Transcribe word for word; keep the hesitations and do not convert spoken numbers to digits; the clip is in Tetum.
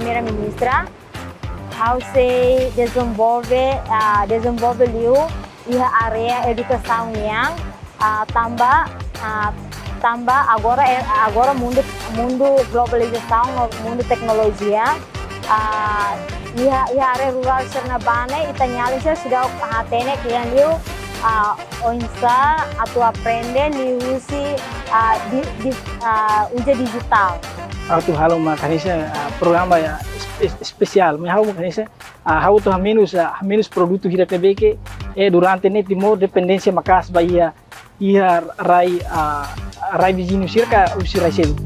Primeira-Ministra, ha'u sei dezenvolve, ah, dezenvolve liu iha área edukasaun nian, ah, tanba, ah, tanba agora, eh, agora mundu, mundu globalizasaun, mundu teknolojia, ah, iha, iha área rurál sira-ne'ebá ne'e, ita-nia alin sira seidauk hatene kle'an liu, ah, oinsá atu aprende liuhusi, ah, di, di, ah, uza dijitál. Atu halo mak hanesan, ah, programa ya es-, es-, espesiál, maibé ha'u mak hanesan, ah, ha'u atu hamenus, ah, hamenus produtu hirak ne'ebé ke, eh, durante ne'e Timor dependénsia maka'as ba iha, iha rai, ah, rai viziñu sira ka husi rai seluk.